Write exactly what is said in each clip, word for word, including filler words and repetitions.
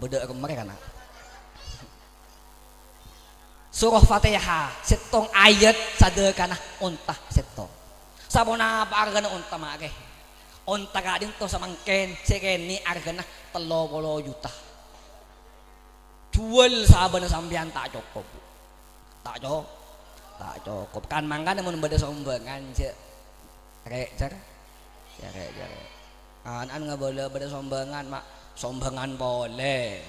Bâdâ remmer kana'. Surah Fatihah, sèttong ayat sadhâkana onta sèttong. Saponapa arghâna onta, ma'arè? Onta ka'dinto samangkèn sè kènè' arghâna tello polo juta. Juwâl sabâna sampèyan ta' cokop, Bu. Ta' co-, ta' cokop. Kan mangkana mon bâdâ sombhângan, jhâ' rè', jhâ' rè', jhâ' rè'. An-, an ngabâlâ bâdâ sombhângan, ma' sombhângan polè.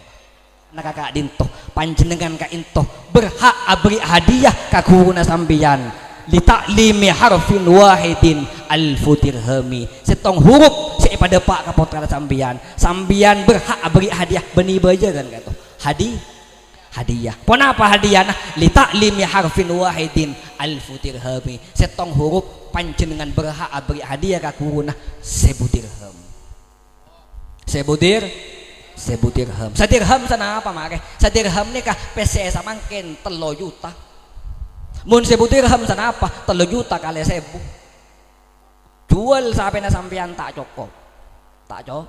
Nèka ka'dinto, panjhennengngan ka'dinto berhak aberri' hadiah ka ghuruna sampèyan. "Li ta'limi harfin wahidin alfu dirhami." Sèttong huruf sè èpadâpa' ka pottrana sampèyan, sampèyan berhak aberri' hadiah bânnè bâjârân ka'dinto. Hadi-, Hadiah. Ponapa hadiyana? "Li ta'limi harfin wahidin alfu dirhami." Sèttong huruf panjhennengngan berhak aberri' hadiah ka ghuruna sèbu dirham. Sèbu dir-, sèbu dirham. Sadirham sanapa, ma'arè? Sadirham nèka pèssè samangkèn tello juta. Mon sèbu dirham sanapa? Tello juta kalè sèbu. Juwâl sapèna sampèyan ta' cokop. Ta' co-,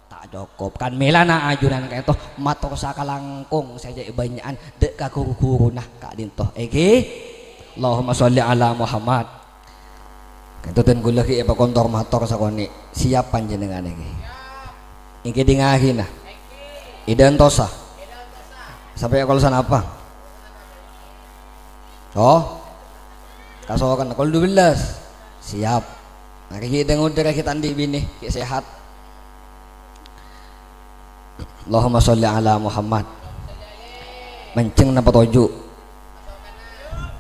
ta' cokop. Kan mèlana ajunan ka'dinto mator sakalangkong sè cè' bânnya'an dâ' ka ru-ghuruna ka'dinto. Èngghi. Allahumma sholli ala Muhammad. Ka'dinto dân ghulâ ghi' èpakontor mator sakonè'. Siap panjhennengngan èngghi. Èngghi dingngaghi, nah. Èdântosa. Sampè' kol sanapa? Oh, kasokan kol dua belas. Siap. Nah, ghi' dâng-odâ ghi' ta' andi' binè, ghi' sehat. Allahumma sholli ala Muhammad. Manjheng napa toju'?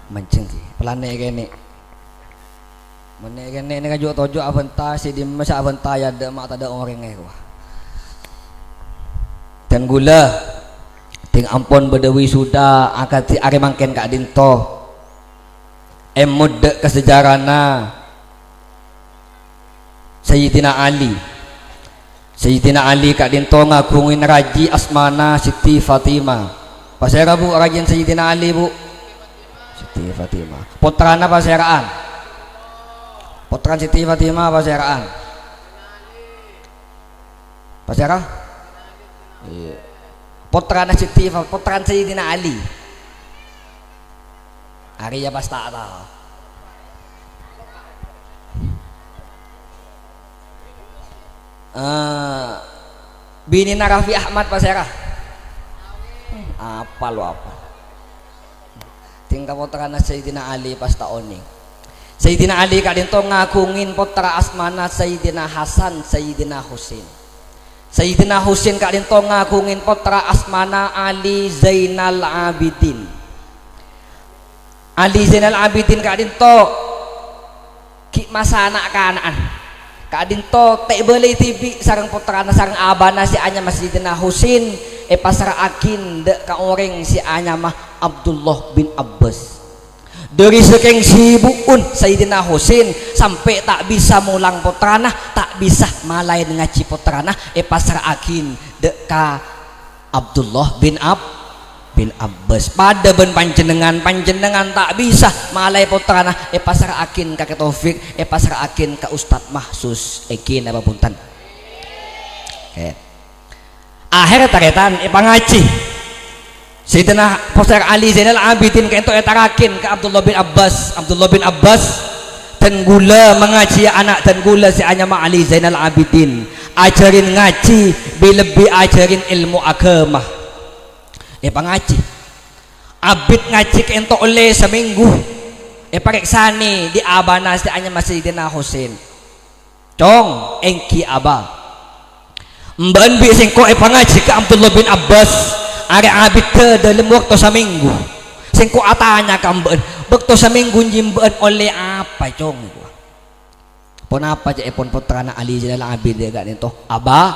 Manjheng ghi. Pelanè kènè'. Mon nè'-kènè' nèka ju' toju' abânta, sè dimma sè abânta ya dâ' ma' tadâ' orèng è rowa. Dân ghulâ, ding ampon bâdâ wisuda akadhi arè mangkèn ka'dinto. Èmot dâ' ka sejarana Sayyidina Ali. Sayyidina Ali ka'dinto ngaghungè rajhi asmana Siti Fatimah. Pasèra, Bu, rajhina Sayyidina Ali, Bu? Siti Fatimah. Pottrana pasèra'an? Pottrana Siti Fatimah pasèra'an? Pasèra? Iyâ. Pottrana Siti Fa-, pottrana Sayyidina Ali. Arèya pas ta' tao. Eh, binèna Raffi Ahmad pasèra? Apal lo apal. Tingka pottrana Sayyidina Ali pas ta' onèng. Sayyidina Ali ka'dinto ngaghungè pottra asmana Sayyidina Hasan, Sayyidina Husain. Sayyidina Husain ka'dinto ngaghungè pottra asmana Ali Zainal Abidin. Ali Zainal Abidin ka'dinto ghi' masa na'-kana'an. Ka'dinto ta' èbâlâi dhibi' sareng pottrana sareng abana sè anyama Sayyidina Husain èpasra'aghi dâ' ka orèng sè anyama Abdullah bin Abbas. Dâri sakèng sibu'un Sayyidina Husain sampè' ta' bisa molang pottrana, ta' bisa malaèn ngajhi pottrana, èpasra'aghi dâ' ka Abdullah bin Ab-, bin Abbas. Padâ bân panjhennengngan, panjhennengngan ta' bisa malaè pottrana, èpasra'aghi ka Kè Taufik, èpasra'aghi ka Ustadz Mahsus. Èngghi napa bhunten? Oke. Akhèr tarètan èpangajhi. Sayyidina Pasèr Ali Zainal Abidin ka'dinto ètaraghi ka Abdullah bin Abbas. Abdullah bin Abbas, "Dân ghulâ mangajhi ana' dân ghulâ sè anyama Ali Zainal Abidin. Ajhârin ngajhi, bi-, lebbi ajhârin èlmo aghâma." Èpangajhi. Abit ngajhi ka'dinto ollè samènggu. Èparèksanè dhi' abana sè anyama Sayyidina Husain. "Cong, èngghi Aba. Emba'an bi' sèngko' èpangajhi ka Abdullah bin Abbas, arè abiddhâ dâlem bâkto samènggu. Sèngko' atanya ka emba'an, bâkto samènggu ènjiyâ emba'an ollè apa, Cong?" Ponapa ca'èpon pottrana Ali Zainal Abidin ka'dinto? "Aba,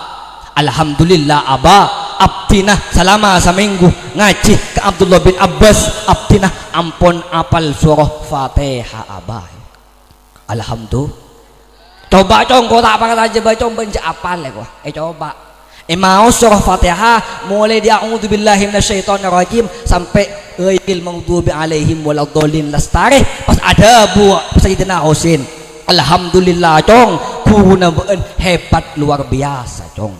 alhamdulillah, Aba, abdhina salama samènggu ngajhi ka Abdullah bin Abbas, abdhina ampon apal surah Fatihah, Aba." Alhamdu-, coba, Cong, ko' ta' parlo ajhâbâ, Cong, bân jhâ' apal, èko. Eh, coba. Eh, maos surah Fatihah, molaè dhi' "A'udzubillahi minasyaitonirrajim" sampè' "Ghairil maghdubi 'alaihim waladdallin" lastarè, pas adhâbu Sayyidina Husain. Alhamdulillah, Cong, ghuruna bâ'ân hebat luar biasa, Cong.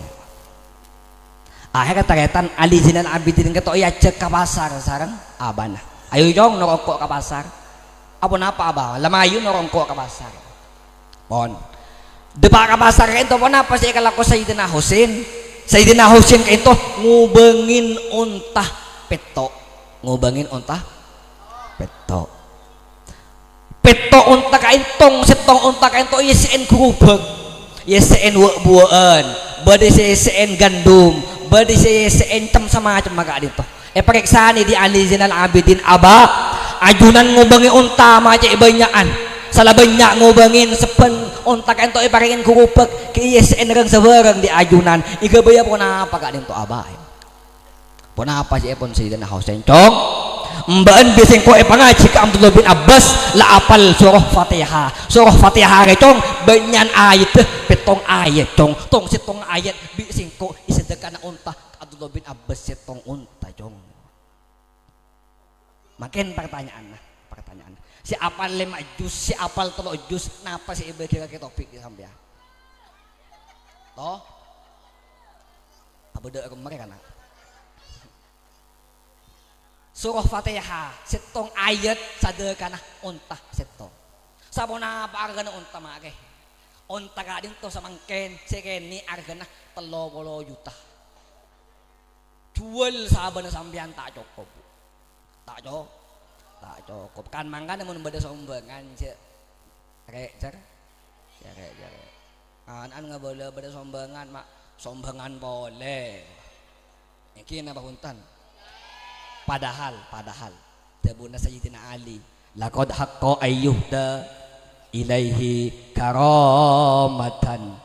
Akhèrra tarètan Ali Zainal Abidin kènto èajhâk ka pasar sareng abana. "Ayo, Cong, noro' engko' ka pasar." "Aponapa, Aba?" "La mayu noro' engko' ka pasar." Pon. Dâpa' ka pasar kènto ponapa sè èkalako Sayyidina Husin? Sayyidina Husin kènto ngobângè onta pètto'. Ngobângè onta pètto'. Pètto' onta ka'èntong, sèttong onta ka'ènto èyèssè'è ghurubâk, èyèssè'è wâ'-buwâ'ân, bâdâ sè èyèssè'è ghândum, bâdâ sè èyèssè'è cem-, samacemma ka'dinto. Èparèksanè bi' Ali Zainal Abidin, "Aba, ajunan ngobângè onta ma' cè' bânnya'an. Sala bânnya' ngobângè sabbhân onta ka'ènto èparèngè ghurubâk, ghi' èyèssè'è rèng-sabhârâng bi' ajunan. Èghâbâyâ ponapa ka'dinto, Aba?" Ponapa ca'èpon Sayyidina Husain, "Cong, emba'an bi' sèngko' èpangajhi ka Abdullah bin Abbas, la apal surah Fatihah. Surah Fatihah rè, Cong, bânnya'an ayaddhâ pèttong ayat, Cong. Tong sèttong ayat bi' sèngko' èsadâkana onta ka Abdullah bin Abbas sèttong onta, Cong." Mangkèn partanya'anna, partanya'anna. Sè apal lèma' juz, sè apal tello' juz, napa sè èbâgiyâghi topik sampèyan? Toh? Abâdâ remmè kana'. Surah Fatihah, sèttong ayat sadâkana onta sèttong. Saponapa arghâna onta ma'è? Onta ka'dinto samangkèn sè kènè' arghâna tello polo juta. Juwâl sabâna sampèyan ta' cokop. Ta' co-, ta' cokop. Kan mangkana mon bâdâ sombhângan, jhâ' rè', jhâ' rè', jhâ' rè'. An-, an ngabâlâ bâdâ sombhângan, ma' sombhângan polè. Ènggi napa bhunten? Padahal, padahal dhâbuna Sayyidina Ali, "Laqad haqqa ayyuhda ilaihi karamatan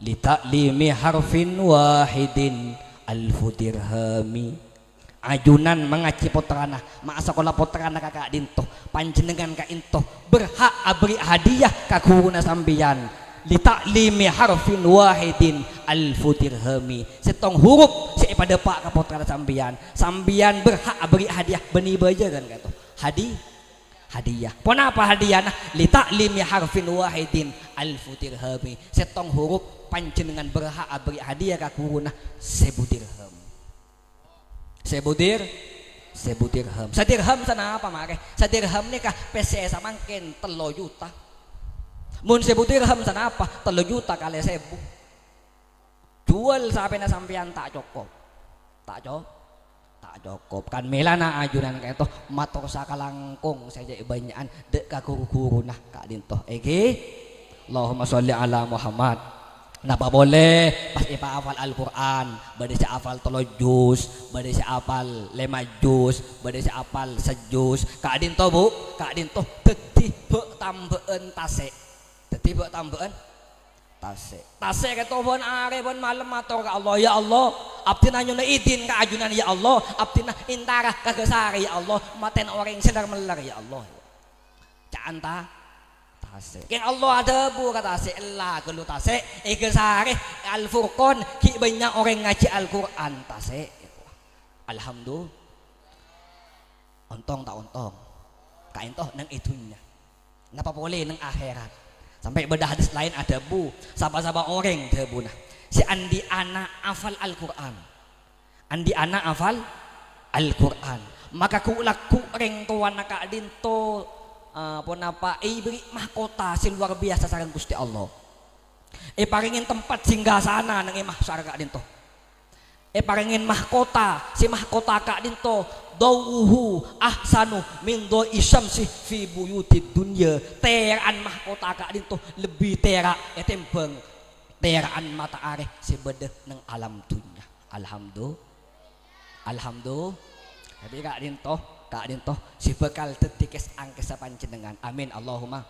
li ta'limi harfin wahidin alfu dirhami." Ajunan mangajhi pottrana, ma' asakola pottrana ka ka'dinto, panjhennengngan ka'dinto berhak aberri' hadiah ka ghuruna sampèyan, "Li ta'limi harfin wahidin alfu dirhami." Sèttong hurup sè èpadâpa' ka pottrana sampèyan, sampèyan berhak aberri' hadiah bânnè bâjârân ka'dinto. Hadi-, hadiah. Ponapa hadiahna? "Li ta'limi harfin wahidin alfu dirhami." Sèttong hurup panjhennengngan berhak aberri' hadiah ka ghuruna sèbu dirham. Sèbu dir-, sèbu dirham. Sadirham sanapa, ma'è? Sadirham nèka pèssè samangkèn tello juta. Mon sèbu dirham sanapa? Tello juta kalè sèbu. Juwâl sapèna sampèyan ta' cokop. Ta' co-, ta' cokop. Kan mèlana ajunan ka'dinto mator sakalangkong sè cè' bânnya'an dâ' ka ru-ghuruna ka'dinto. Ènggi? Allahumma sholli ala Muhammad. Napa polè pas èpahafal Al-Qur'an, bâdâ sè hafal tello juz, bâdâ sè hafal lèma juz, bâdâ sè hafal sajuz. Ka'dinto, Bu, ka'dinto dhâddhi bâ'-tambâ'ân tasè'. Dhâddhi bâ'-tambâ'ân tasè'. Tasè' ka'dinto bân arè bân malem mator ka Allah, "Ya Allah, abdhina nyo'ona idin ka ajunan, ya Allah, abdhina èntara ka Ghâsarè, ya Allah, matèn orèng sè ler-mèller, ya Allah." Ca'an ta-, tasè'. Kèng Allah adhâbu ka tasè', "Ella ghâllu tasè', è Ghâsarè, Al-Furqan, ghi' bânnya' orèng ngajhi Al-Qur'an, tasè'." Alhamdu-, ontong ta' ontong? Ka'dinto neng è dhunnya. Napa polè neng akhèrat? Sampè' bâdâ hadis laèn adhâbu, "Sapa-sapa orèng," dhâbuna, "sè andi' ana' hafal Al-Qur'an." Andi' ana' hafal Al-Qur'an. Maka ghu'-lagghu' rèng towana ka'dinto, eh, ponapa èbârri' mahkota sè lowar biyasa sareng Ghustè Allah. Èparèngè tempat singgasana neng è mahsyar ka'dinto. Èparèngè mahkota, sè mahkota ka'dinto, "Dhau'uhu ahsanu min dhau'i syamsi fi buyutid dunya." Tèra'an mahkota ka'dinto lebbi tèra' ètèmbhâng tèra'an mata'arè sè bâdâ neng alam dhunnya. Alhamdu-, alhamdu-, tapè ka'dinto, ka'dinto sè bhâkal dhâddhi kès-angkèssa panjhennengngan. Amin, Allahumma.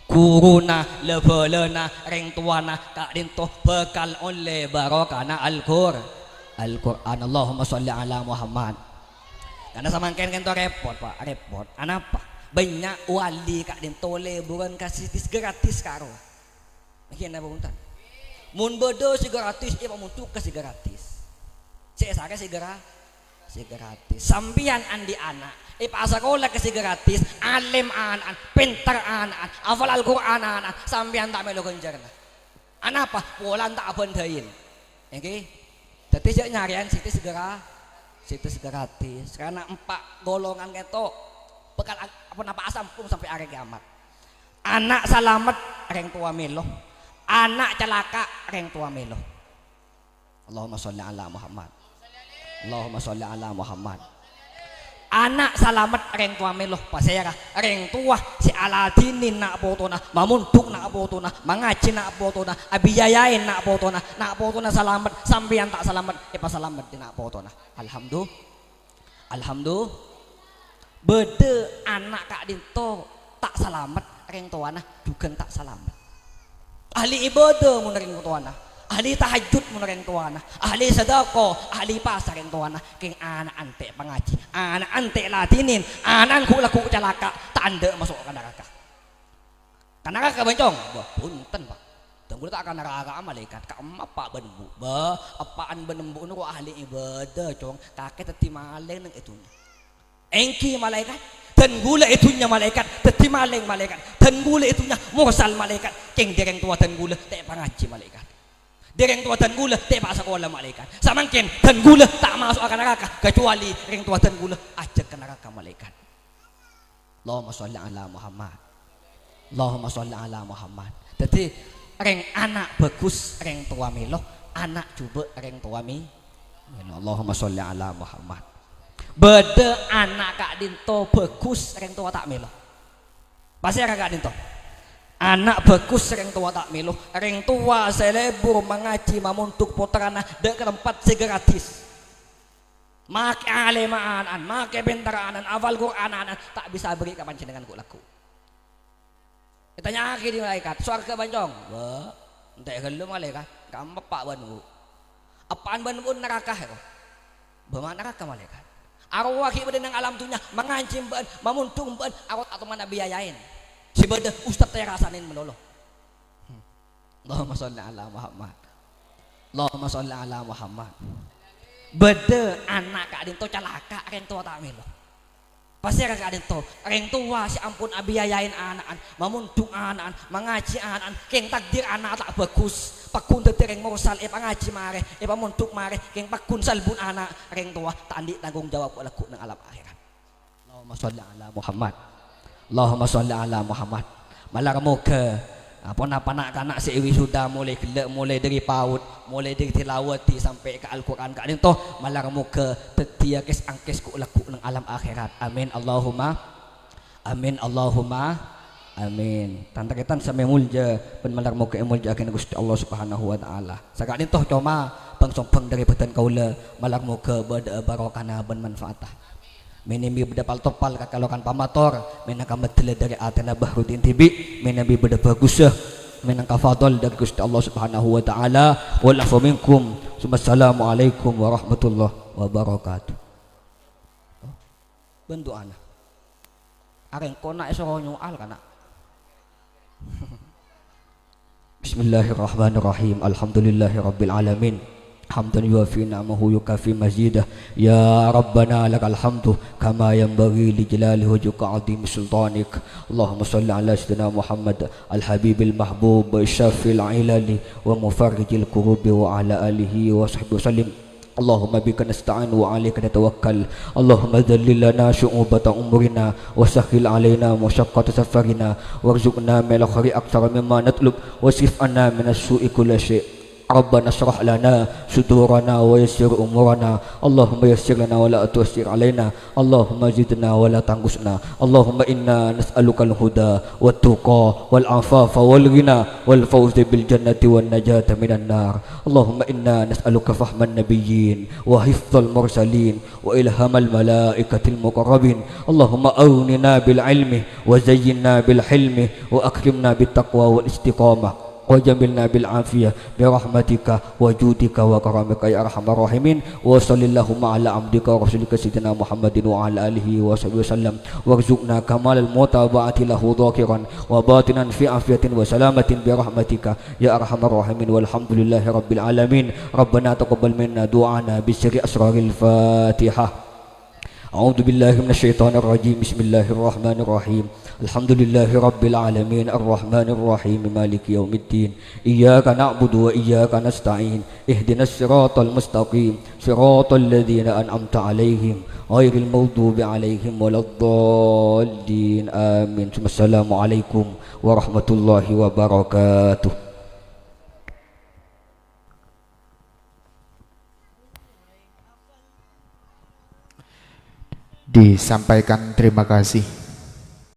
Ghuruna, la-bhâlâna, rèng towana ka'dinto bhâkal ollè barokana Al-Qur-, Al-Qur'an. Allahumma sholli ala Muhammad. Karna samangkèn ka'dinto rèpot, Pak, rèpot. Anapa? Bânnya' wali ka'dinto lèburân ka sitis gratis karo. Ènggi napa bhunten? Mon bâdâ sè gratis, èpamonjhuk ka sè gratis. Sè èsarè sè gra-, sè gratis. Sampèyan andi' ana', èpasakola ka sè gratis, alèm ana'an, pènter ana'an, hafal Al-Qur'an ana'an, sampèyan ta' mèlo ghânjhârânna. Anapa? Polana ta' abhândhâi. Ènggi? Dhâddhi jhâ' nyarèyan sè tes ghâra-, sè tes ghâradhis. Karana empa' golongan kèto bhâkal a-, apa, napa'a sampung sampè' arè kiamat. Ana' salamet, rèng towa mèlo. Ana' calaka', rèng towa mèlo. Allahumma sholli ala Muhammad. Allahumma sholli ala Muhammad. Ana' salamet, rèng towa mèlo. Pasèra? Rèng towa sè aladhinin na' potona, mamondhuk na' potona, mangajhi na' potona, abiyayaè na' potona. Na' potona salamet, sampèyan ta' salamet, èpasalamet bi' na' potona. Alhamdu-, Alhamdu-, bâdâ ana' ka'dinto ta' salamet, rèng towana jhughân ta' salamet. Ahli ibadah mon rèng towana, ahli tahajjud mon rèng towana, ahli sadâkah, ahli pasa rèng towana, kèng ana'na ta' èpangajhi, ana'na ta' èladhinin, ana'na ghu'-lagghu' calaka', ta' endâ' maso' ka naraka. Ka naraka, Bâncong? Bâh, bhunten, Pa'. Dhân kaulâ ta' ka naraka, malaèkat. Ka'emma eppa' bân embu'. Bâh, eppa'na bân embu'na rowa ahli ibadah, Cong. Kakè dhâddhi malèng neng è dhunnya. Èngghi, malaèkat. Dhân kaulâ è dhunnya, malaèkat, dhâddhi malèng, malaèkat. Dhân kaulâ è dhunnya morsal, malaèkat. Kèng dâri rèng towa dhân kaulâ ta' èpangajhi, malaèkat. Dâri rèng towa dhân kaulâ ta' èpasakola, malaèkat. Samangkèn dhân kaulâ ta' maso'a ka naraka, kecuali rèng towa dhân kaulâ ajhâk ka naraka, malaèkat. Allahumma sholli ala Muhammad. Allahumma sholli ala Muhammad. Dhâddhi, rèng ana' bhâghus, rèng towa mèlo, ana' jhubâ', rèng towa mè-, mèlo. Allahumma sholli ala Muhammad. Bâdâ ana' ka'dinto bhâghus, rèng towa ta' mèlo. Pasèra ka'dinto? Ana' bhâghus, rèng towa ta' mèlo. Rèng towa sè lebur mangajhi, mamondhuk pottrana dâ' ka tempat sè ghâradhis. Makè alèmma ana'na, makè pènterra ana'na, apal Qur'an ana'na, ta' bisa aberri' ka panjhennengngan ghu'-lagghu'. Ètanya'aghi bi' malaèkat, "Sowarghâ, Bâncong?" "Bâh, enta' ghâllu, malaèkat, ka'emma eppa' bân embu'." "Eppa'na bân embu'na naraka, èko." "Bâ' ma' naraka, malaèkat?" "Arowa ghi' bâdâ neng alam dhunnya, mangajhi bâ'na, mamondhuk bâ'na, arowa ta' toman abiyayaè. Sè bâdâ ustad tèrasanin malolo." Hmm. Allahumma sholli ala Muhammad. Allahumma sholli ala Muhammad. Bâdâ ana' ka'dinto calaka', rèng towa ta' mèlo. Pasèra ka'dinto? Rèng towa sè ampon abiyayaè ana'na, mamondhuk ana'na, mangajhi ana'na, kèng takdir ana' ta' bhâghus, pagghun dhâddhi rèng morsal, èpangajhi marè, èpamondhuk marè, kèng pagghun salbun ana', rèng towa ta' andi' tanggung jawab ghu'-lagghu' neng alam akhèrat. Allahumma sholli ala Muhammad. Allahumma sholli ala Muhammad. Malar moghâ, ah, ponapa na'-kana' sè èwisuda molaè ghellâ', molaè dâri PAUD, molaè dâri tilawati sampè' ka Al-Qur'an ka'dinto, malar moghâ dhâddhiyâ kès-angkès ghu'-lagghu' neng alam akhèrat. Amin, Allahumma amin, Allahumma amin. Tan-tarètan sè molja bân malar moghâ èmolja'aghi Ghustè Allah Subhanahu wa Ta'ala. Saka'dinto coma bhâng-sombhâng dâri bhâdhân kaulâ, malar moghâ bâdâ'â barokana bân manfaatta. Mènabi bâdâ pal-topal ka kalokan pamator, mènangka meddhella dâri atèna Bahrudin dhibi', mènabi bâdâ bhâghussa, mènangka fadhal dâri Ghustè Allah Subhanahu wa Ta'ala. Wal afwa minkum. Summassalamualaikum warahmatullahi wabarakatuh. Bân du'ana. Arèng kona èsoro nyo'al, kana'. Bismillahirrahmanirrahim. Alhamdulillahirabbil alamin. Hamdan yuwafi ni'amahu yukafi mazidah. Ya Rabbana lakal hamdu kama yanbaghi li jalali wajhika wa 'azimi sultanik. Allahumma shalli ala sayyidina Muhammad al-habibil mahbub syafi'il ilali wa mufarrijil kurubi wa ala alihi wa sahbihi wa sallim. Allahumma bika nasta'in wa 'alaika natawakkal. Allahumma dhallil lana syu'ubata umurina wa sahhil 'alaina masyaqqata safarina warzuqna minal khairi aktsara mimma natlub wasrif 'anna minas su'i kulla syai'. Rabbana shrah lana sudurana wa yassir umurana. Allahumma yassir lana wa la tu'assir 'alaina. Allahumma zidna wa la tanqusna. Allahumma inna nas'alukal huda wat tuqa wal afafa wal ghina wal fawza bil jannati wan najata minan nar. Allahumma inna nas'aluka fahman nabiyyin wa hifdzal mursalin wa ilhamal malaikatil muqarrabin. Allahumma aghnina bil ilmi wa zayyinna bil hilmi wa akrimna bit taqwa wal istiqamah wa jamilna bil afiyah bi rahmatika wa judika wa karamika ya arhamar rahimin. Wa shalli Allahumma ala abdika wa rasulika sayyidina Muhammadin wa ala alihi wa sahbihi wa sallam. Warzuqna kamalal mutaba'ati lahu zahiran wa batinan fi afiyatin wa salamatin bi rahmatika ya arhamar rahimin. Walhamdulillahi rabbil alamin. Rabbana taqabbal minna du'ana bi sirri asraril Fatihah. أعوذ بالله من الشيطان الرجيم. بسم الله الرحمن الرحيم. الحمد لله رب العالمين. الرحمن الرحيم. مالك يوم الدين. إياك نعبد وإياك نستعين. اهدنا الصراط المستقيم. صراط الذين أنعمت عليهم. غير المغضوب عليهم ولا الضالين. آمين. ثم السلام عليكم ورحمة الله وبركاته. Disampaikan terima kasih